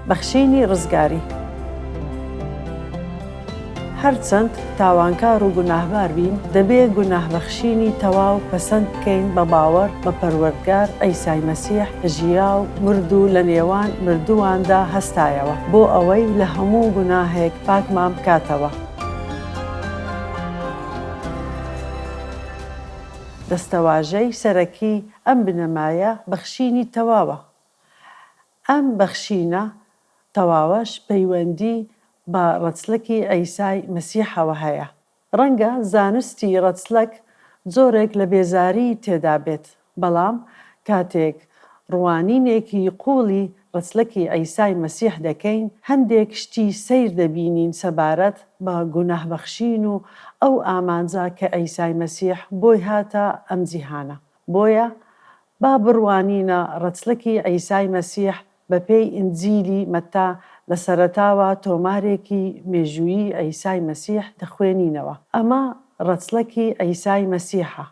بەخشینی ڕزگاری. هەرچەند تاوانکار و گوناهبار بین، دەبێ گوناهبەخشینی تەواو پەسەند بکەین بە باوەڕ بە پەروەردگار عیسای مەسیح ژیا و مرد و لە نێوان مردوواندا هەستایەوە بۆ ئەوەی لە هەموو گوناهێک پاکمان بکاتەوە. دەستەواژەی سەرەکی ئەم بنەمایە بەخشینی تەواوە. ئەم بەخشینە تەواوەش پەیوەندی بە ڕەچلەکی عیسای مەسیحەوە هەیە. ڕەنگە زانستی ڕەچلەک جۆرێک لە بێزاریی تێدا بێت، بەڵام کاتێک ڕوانینێکی قووڵی ڕەچلەکی عیسای مەسیح دەکەین، هەندێک شتی سەیر دەبینین سەبارەت بە گوناهبەخشین و ئەو ئامانجە کە عیسای مەسیح بۆی هاتە ئەم جیهانە. بۆیە با بڕوانینە ڕەچلەکی عیسای مەسیح بەپێی ئینجیلی مەتا لە سەرەتاوە تۆمارێکی مێژوویی عیسای مەسیح دەخوێنینەوە. ئەمە ڕەچلەکی عیسای مەسیحە،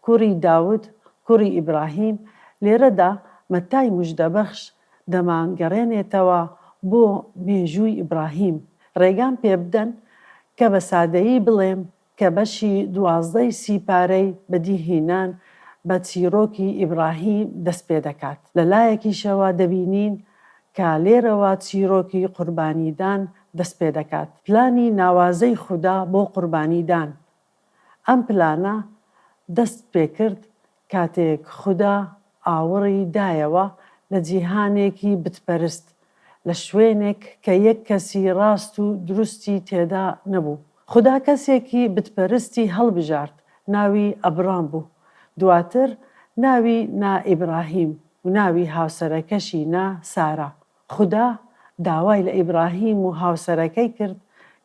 کوڕی داود، کوڕی ئیبراهیم، لێرەدا مەتای موژدەبەخش دەمانگەڕێنێتەوە بۆ مێژووی ئیبراهیم. ڕێگام پێبدەن کە بە سادەیی بڵێم کە بەشی دوازدەی سیپارەی بەدیهینان بە چیڕۆکی ئیبڕاهیم دەست پێدەکات. لە لایەکیشەوە دەبینین کە لێرەوە چیڕۆکی قوربانیدان دەست پێدەکات. پلانی ناوازەی خودا بۆ قوربانیدان. ئەم پلانە دەست پێکرد کاتێک خودا ئاوڕی دایەوە لە جیهانێکی بتپەرست، لە شوێنێک کە یەک کەسی ڕاست و دروستی تێدا نەبوو. خودا کەسێکی بتپەرستی هەڵبژارد، ناوی ئەبرام بوو، دواتر ناوی نا ئیبراهیم و ناوی هاوسەرەکەشی نا سارا. خودا داوای لە ئیبراهیم و هاوسەرەکەی کرد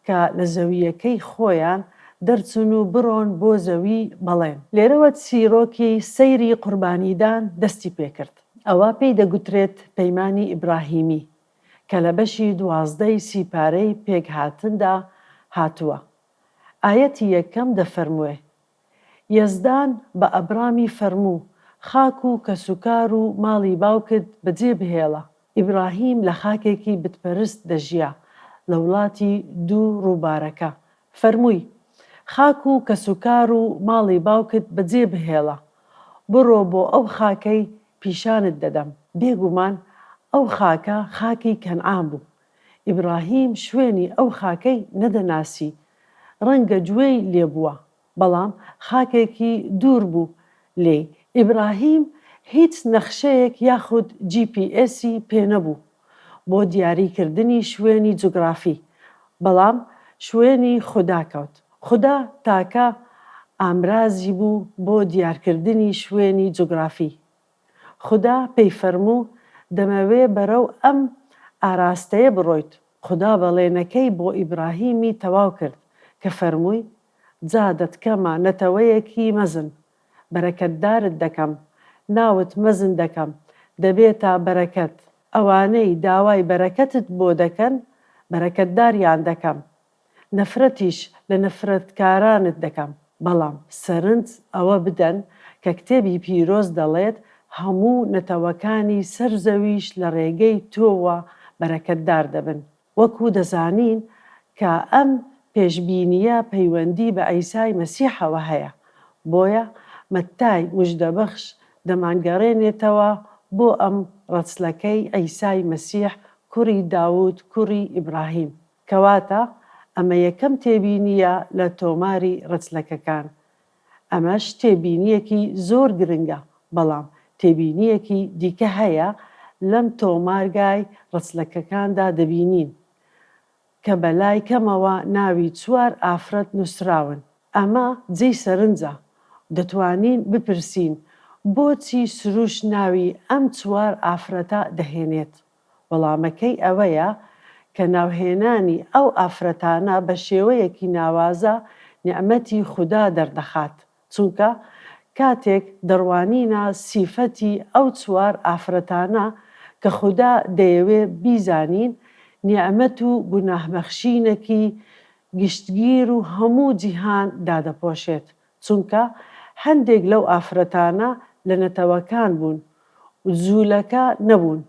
کە لە زەوییەکەی خۆیان دەرچن و بڕۆن بۆ زەویی بەڵێن. لێرەوە چیرۆکی سەیری قوربانیدان دەستی پێکرد. ئەوە پێی دەگوترێت پەیمانی ئیبراهیمی کە لە بەشی دوازدەی سیپارەی پێکهاتندا هاتووە. ئایەتی یەکەم دەفەرموێ، یەزدان بە ئەبرامی فەرموو، خاک و کەسوکار و ماڵی باوکت بەجێ بهێڵە. ئیبراهیم لە خاکێکی بتپەرست دەژیا، لە وڵاتی دوو ڕووبارەکە. فەرمووی، خاک و کەسوکار و ماڵی باوکت بەجێ بهێڵە، بڕۆ بۆ ئەو خاکەی پیشانت دەدەم. بێگومان ئەو خاکە خاکی کەنعان بوو. ئیبراهیم شوێنی ئەو خاکەی نەدەناسی، ڕەنگە گوێی لێ بووە، بەڵام خاکێکی دوور بوو لێی. ئیبراهیم هیچ نەخشەیەک یاخود جی پی ئێسی پێ نەبوو بۆ دیاری کردنی شوێنی جوگرافی، بەڵام شوێنی خودا کەوت. خودا تاکە ئامرازی بوو بۆ دیارکردنی شوێنی جوگرافی. خودا پێی فەرموو، دەمەوێ بەرەو ئەم ئاراستەیە بڕۆیت. خودا بەڵێنەکەی بۆ ئیبراهیمی تەواو کرد کە فەرمووی، جا دەتکەمە نەتەوەیەکی مەزن، بەرەکەتدارت دەکەم، ناوت مەزن دەکەم، دەبێتە بەرەکەت، ئەوانەی داوای بەرەکەتت بۆ دەکەن بەرەکەتداریان دەکەم، نەفرەتیش لە نەفرەتکارانت دەکەم. بەڵام سەرنج ئەوە بدەن کە کتێبی پیرۆز دەڵێت هەموو نەتەوەکانی سەر زەویش لە ڕێگەی تۆوە بەرەکەتدار دەبن. وەکو دەزانین کە ئەم پێشبینییە پەیوەندی بە عیسای مەسیحەوە هەیە، بۆیە مەتای مژدەبەخش دەمانگەڕێنێتەوە بۆ ئەم ڕەچلەکەی عیسای مەسیح کوڕی داود کوڕی ئیبراهیم. کەواتە ئەمە یەکەم تێبینییە لە تۆماری ڕەچلەکەکان. ئەمەش تێبینییەکی زۆر گرنگە، بەڵام تێبینییەکی دیکە هەیە لەم تۆمارگای ڕەچلەکەکاندا دەبینین، کە بەلای کەمەوە ناوی چوار ئافرەت نووسراون. ئەمە جێی سەرنجە، دەتوانین بپرسین بۆچی سروش ناوی ئەم چوار ئافرەتە دەهێنێت؟ وەڵامەکەی ئەوەیە کە ناوهێنانی ئەو ئافرەتانە بە شێوەیەکی ناوازە نیعمەتی خودا دەردەخات، چونکە کاتێک دەڕوانینە سیفەتی ئەو چوار ئافرەتانە کە خودا دەیەوێ بیزانین نیعمەت و گوناهبەخشینەکی گشتگیر و هەموو جیهان دادەپۆشێت، چونکە هەندێک لەو ئافرەتانە لە نەتەوەکان بوون و جوولەکە نەبوون.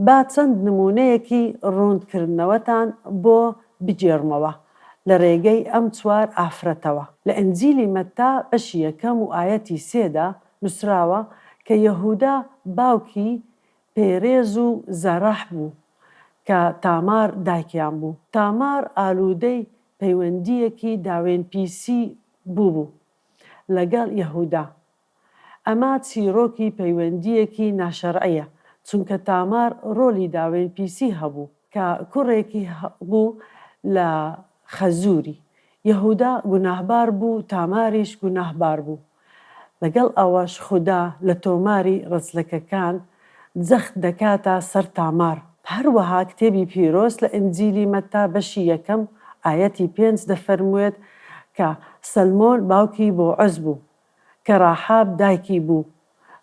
با چەند نموونەیەکی ڕوونکردنەوەتان بۆ بگێڕمەوە لە ڕێگەی ئەم چوار ئافرەتەوە. لە ئینجیلی مەتا بەشی یەکەم و ئایەتی سێدا نووسراوە کە یەهودا باوکی پێرێز و زەرەح بوو کە تامار دایکیان بوو. تامار ئالوودەی پەیوەندییەکی داوێنپیسی بووبوو لەگەڵ یەهودا. ئەمە چیڕۆکی پەیوەندییەکی ناشەرعییە، چونکە تامار ڕۆلی داوێنپیسی هەبوو، کە کوڕێکی بوو لە خەزووری. یەهودا گوناهبار بوو، تاماریش گوناهبار بوو. لەگەڵ ئەوەش خودا لە تۆماری ڕەچلەکەکان جەخت دەکاتە سەر تامار. هەروەها کتێبی پیرۆز لە ئینجیلی مەتا بەشی یەکەم ئایەتی پێنج دەفەرموێت کە سەلمۆن باوکی بۆعەز بوو. کە ڕاحاب دایکی بوو.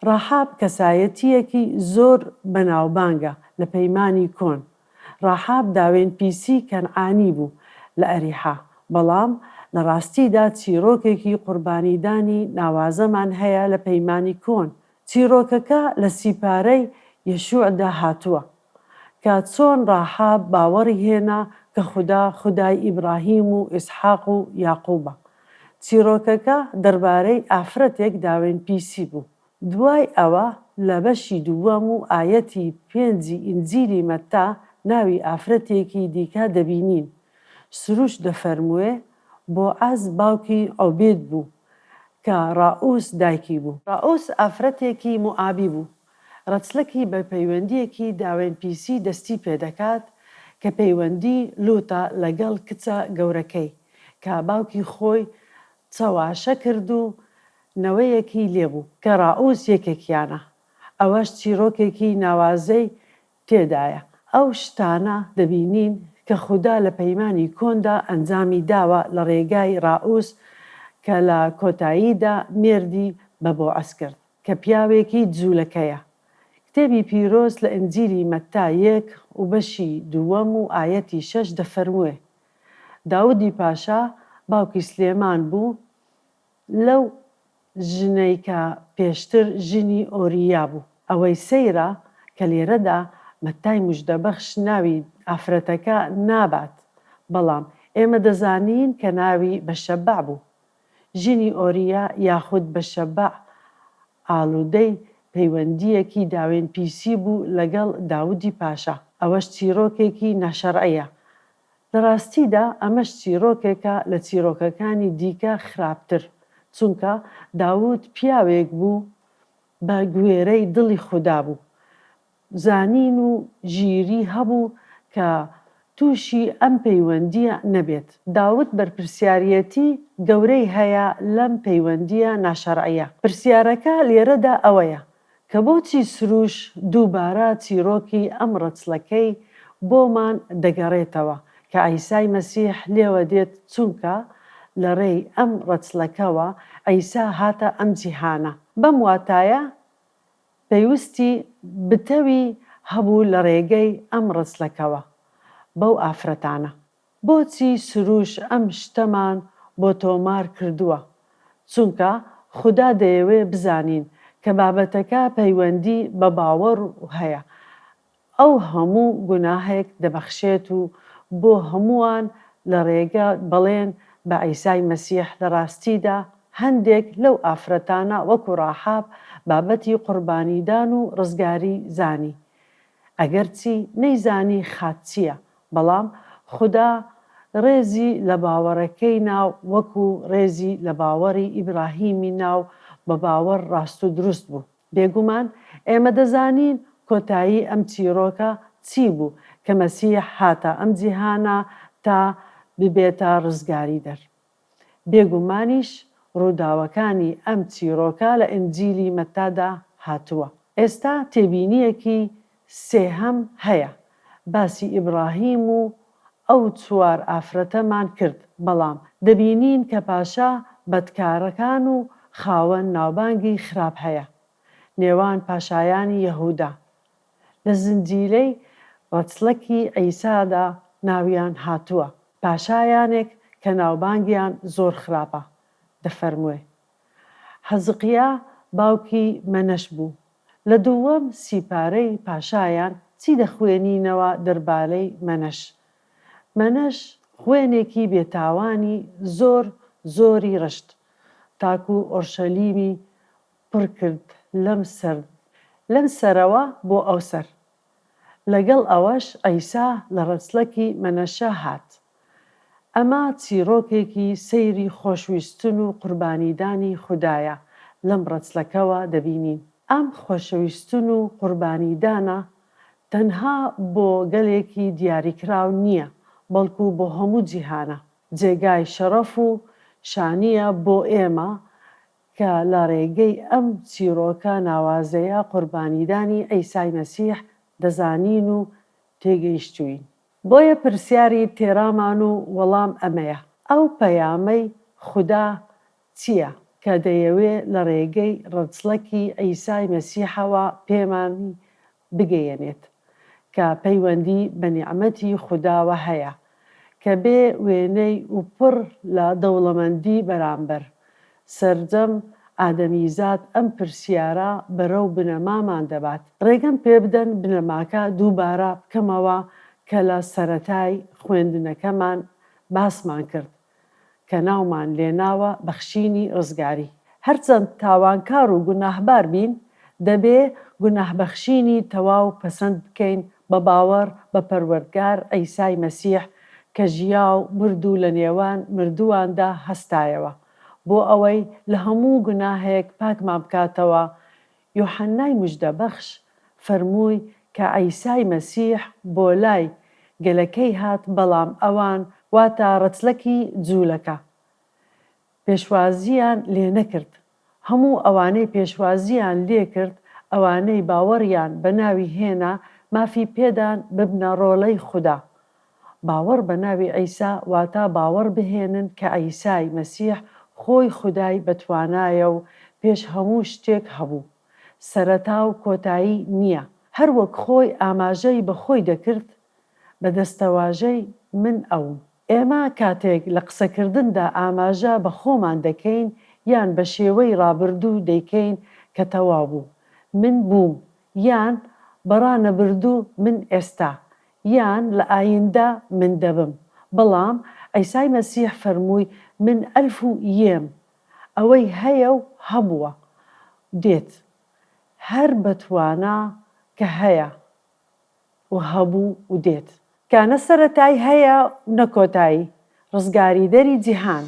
ڕاحاب کەسایەتییەکی زۆر بەناوبانگە لە پەیمانی کۆن. ڕاحاب داوێنپیسی کەنعانی بوو لە ئەریحا، بەڵام لە ڕاستیدا چیڕۆکێکی قوربانیدانی ناوازەمان هەیە لە پەیمانی کۆن. چیڕۆکەکە لە سیپارەی یەشوعدا هاتووە. کە چۆن ڕاحاب باوەڕی هێنا کە خودا خودای ئیبڕاهیم و ئیسحاق و یاقوبە. چیڕۆکەکە دەربارەی ئافرەتێک داوێن پیسی بوو. دوای ئەوە لە بەشی دووەم و ئایەتی پێنجی ئینجیلی مەتا ناوی ئافرەتێکی دیکە دەبینین. سروش دەفەرموێ، بۆعەز باوکی عۆبێد بوو کە ڕائوس دایکی بوو. ڕائوس ئافرەتێکی مۆئابی بوو. ڕەچلەکی بە پەیوەندییەکی داوێنپیسی دەستی پێدەکات کە پەیوەندی لوتە لەگەڵ کچە گەورەکەی کە باوکی خۆی چەواشە کرد و نەوەیەکی لێبوو کە ڕائوس یەکێکیانە ئەوەش چیڕۆکێکی ناوازەی تێدایە ئەو شتانە دەبینین کە خودا لە پەیمانی کۆندا ئەنجامی داوە لە ڕێگای ڕائوس کە لە کۆتاییدا مێردی بە بۆعەز کرد. کە پیاوێکی جوولەکەیە. کتێبی پیرۆز لە ئینجیلی مەتا یەک و بەشی دووەم و ئایەتی شەش دەفەرموێ، داودی پاشا باوکی سلێمان بوو لەو ژنەی کە پێشتر ژنی ئۆرییا بوو. ئەوەی سەیرە کە لێرەدا مەتای موژدەبەخش ناوی ئافرەتەکە نابات، بەڵام ئێمە دەزانین کە ناوی بەشەبع بوو. ژنی ئۆرییا یاخود بەشەبع ئالوودەی پەیوەندییەکی داوێنپیسی بوو لەگەڵ داودی پاشا. ئەوەش چیڕۆکێکی ناشەرعییە. لە ڕاستیدا ئەمەش چیڕۆکێکە لە چیڕۆکەکانی دیکە خراپتر، چونکە داود پیاوێک بوو بە گوێرەی دڵی خودا بوو. زانین و ژیری هەبوو کە تووشی ئەم پەیوەندییە نەبێت. داود بەرپرسیاریەتی گەورەی هەیە لەم پەیوەندییە ناشەرعییە. پرسیارەکە لێرەدا ئەوەیە کە بۆچی سروش دووبارە چیڕۆکی ئەم ڕەچڵەکەی بۆمان دەگەڕێتەوە کە عیسای مەسیح لێوە دێت چونکە لەڕێی ئەم ڕەچڵەکەوە عیسا هاتە ئەم جیهانە. بەم واتایە پەیوستی بتەوی هەبوو لە ڕێگەی ئەم ڕەچلەکەوە بەو ئافرەتانە. بۆچی سروش ئەم شتەمان بۆ تۆمار کردووە؟ چونکە خودا دەیەوێ بزانین کە بابەتەکە پەیوەندی بە باوەڕ هەیە ئەو هەموو گوناهێک دەبەخشێت و بۆ هەمووان لە ڕێگە بەڵێن بە عیسای مەسیح لە ڕاستیدا هەندێک لەو ئافرەتانە وەکو ڕاحاب بابەتی قوربانیدان و ڕزگاری زانی ئەگەرچی نەیزانی خات چیە بەڵام خودا ڕێزی لە باوەڕەکەی نا وەکو ڕێزی لە باوەڕی ئیبراهیمی نا و بە باوەڕ ڕاست و دروست بوو. بێگومان ئێمە دەزانین کۆتایی ئەم چیڕۆکە چی بوو کە مەسیح هاتە ئەم جیهانە تا ببێتە ڕزگاریدەر. بێگومانیش ڕووداوەکانی ئەم چیڕۆکە لە ئینجیلی مەتادا هاتووە. ئێستا تێبینییەکی سێهەم هەیە، باسی ئیبڕاهیم و ئەو چوار ئافرەتەمان کرد، بەڵام دەبینین کە پاشا بەدکارەکان و خاوەن ناوبانگی خراپ هەیە نێوان پاشایانی یەهودا. لە زنجیرەی ڕەچڵەکی عیسادا ناویان هاتووە، پاشایانێک کە ناوبانگیان زۆر خراپە، دەفەرموێ. حەزقیا باوکی مەنەش بوو. لە دووەم سیپارەی پاشایان. چی دەخوێنینەوە دەربارەی مەنەش؟ مەنەش خوێنێکی بێتاوانی زۆر زۆری ڕشت تاکو ئۆرشەلیمی پڕ کرد لەم سەر لەم سەرەوە بۆ ئەو سەر. لەگەڵ ئەوەش عیسا لە ڕەچڵەکی مەنەشە هات. ئەمە چیڕۆکێکی سەیری خۆشویستن و قوربانیدانی خودایە لەم ڕەچڵەکەوە دەبینین. ئەم خۆشویستن و قوربانیدانە تەنها بۆ گەلێکی دیاریکراو نییە، بەڵکو بۆ هەموو جیهانە. جێگای شەڕەف و شانییە بۆ ئێمە کە لە ڕێگەی ئەم چیڕۆکە ناوازەیە قوربانیدانی عیسای مەسیح دەزانین و تێگەیشتووین. بۆیە پرسیاری تێرامان و وەڵام ئەمەیە، ئەو پەیامەی خودا چییە کە دەیەوێ لە ڕێگەی ڕەچڵەکی عیسای مەسیحەوە پێمانی بگەیەنێت کە پەیوەندی بە نیعمەتی خوداوە هەیە کە بێ وێنەی و پڕ لە دەوڵەمەندی بەرامبەر سەرجەم ئادەمیزاد ئەم پرسیارە بەرەو بنەمامان دەبات. ڕێگەم پێبدەن بنەماکە دووبارە بکەمەوە کە لە سەرەتای خوێندنەکەمان باسمان کرد کە ناومان لێناوە بەخشینی ڕزگاری. هەرچەند تاوانکار و گوناهبار بین، دەبێ گوناهبەخشینی تەواو پەسەند بکەین بە باوەڕ بە پەروەردگار عیسای مەسیح کە ژیا و مرد و لە نێوان مردوواندا هەستایەوە بۆ ئەوەی لە هەموو گوناهێک پاکمان بکاتەوە یۆحەننای مژدەبەخش فەرمووی کە عیسای مەسیح بۆ لای گەلەکەی هات بەڵام ئەوان، واتە ڕەچلەکی جوولەکە، پێشوازییان لێنەکرد، هەموو ئەوانەی پێشوازییان لێکرد، ئەوانەی باوەڕیان بە ناوی هێنا، مافی پێدان ببنە ڕۆڵەی خودا. باوەڕ بە ناوی عیسا واتە باوەڕ بهێنن کە عیسای مەسیح خۆی خودای بەتوانایە و پێش هەموو شتێک هەبوو. سەرەتا و کۆتایی نییە. هەر وەک خۆی ئاماژەی بە خۆی دەکرد بە دەستەواژەی من ئەوم. ئێمە کاتێک لە قسەکردندا ئاماژە بە خۆمان دەکەین یان بە شێوەی ڕابردوو دەیکەین کە تەواو بوو، من بووم، یان بە ڕانەبردوو من ئێستا، یان لە ئایندە من دەبم. بەڵام عیسای مەسیح فەرمووی من ئەلف و یێم، ئەوەی هەیە و هەبووە دێت، هەر بە توانا کە هەیە و هەبوو و دێت. کە نە سەرەتای هەیە و نە کۆتایی، ڕزگاریدەری جیهان.